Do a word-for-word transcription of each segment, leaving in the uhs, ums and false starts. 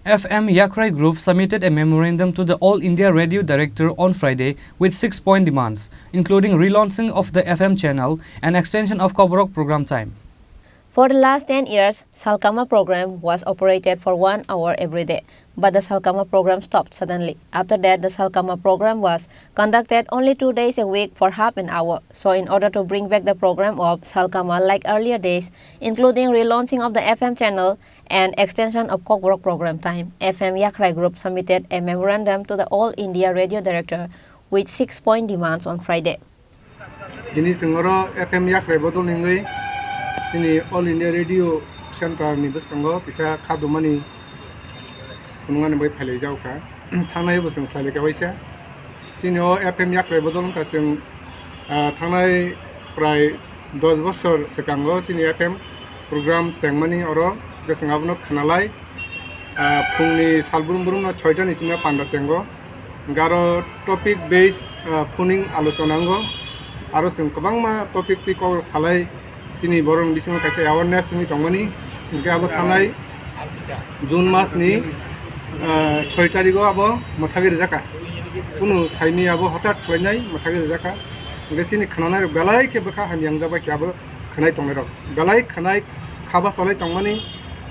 F M Yakhrai Group submitted a memorandum to the All India Radio Director on Friday with six point demands, including relaunching of the F M channel and extension of Kokborok program time. For the last ten years, Salkama program was operated for one hour every day, but the Salkama program stopped suddenly. After that, the Salkama program was conducted only two days a week for half an hour. So, in order to bring back the program of Salkama like earlier days, including relaunching of the F M channel and extension of Kokborok program time, F M Yakhrai Group submitted a memorandum to the All India Radio Director with six point demands on Friday. Tini chwng oro F M Yakhrai bodol hwnwi chini All India Radio Center ni bwskango kisa khadumani phunuknani bai phailai jago kha. Thangnai bo chwng khlailai kha waisa. Chini o F M Yakhrai bodol wngkha chwng, ah, thangnai prai dos bosor swkango chini F M program chengmani oro hwnkhe chwng abono khwnalai. Ah, phungni sal brum brumno soita ni simi panda chengo. Hwnkhe aro topic based, ah, phuning alochona wngo. Aro chwng kwbangma topic twi kok salai chini borokni bisingo kaisa awareness wngwi tongmani. Hwnkhe abo thangnai June mas ni, ah, soi tarigo abo mwthagwi rijak kha. Kunu saimwi abo hothat khlainai mwthagwi rijak kha. Hwnkhe chini khwnanai rok belai khe bwkha hamya wngjak bai khe abo khwnai tongnai rok. Belai khwnai kha bachalai tongmani,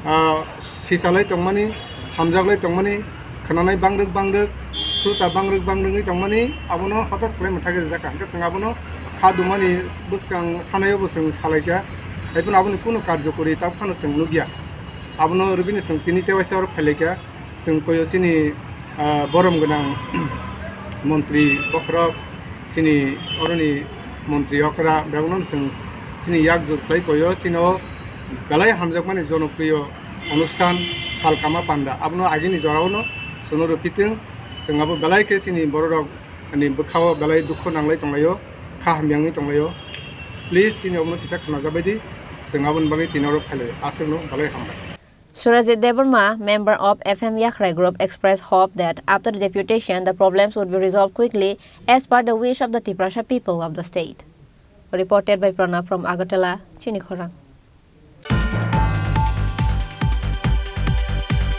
ah, sichalai tongmani, hamjaklai tongmani, khwnanai bangrwk bangrwk, srota bangrwk bangrwk wngwi tongmani, abono hothat khlai mwthagwi rijak kha. Hwnkhe chwng abono kha dumani bwskang thanai o bo chwng salai kha. Haiphano aboni kunu karjokori tabuk phano chwng nukya. Abono rwbini chwng tini tewaisa oro phailai kha. Chwng koyo chini, ah, borom gwnang montri bokhorok, chini oroni montri okra, bebakno chwng chini yak jur khlai koyo, chini o belai hamjakmani jonopriyo onusthan Salkama Panda. Abono agini jorao no chwngno rwpitwng, chwng abo belai khe chini bororok ni bwkhao belai dukhu nanglai tonglaio, kha hamyangwi tonglaio. Please, chini obono kisa khnajabaidi, chwng aboni bagwi tini oro phailai. Aswkno belai hambai. Surajit Debbarma, member of F M Yakhrai Group, expressed hope that after the deputation, the problems would be resolved quickly as per the wish of the Tiprasa people of the state. Reported by Pranab from Agartala, Chini Khorang.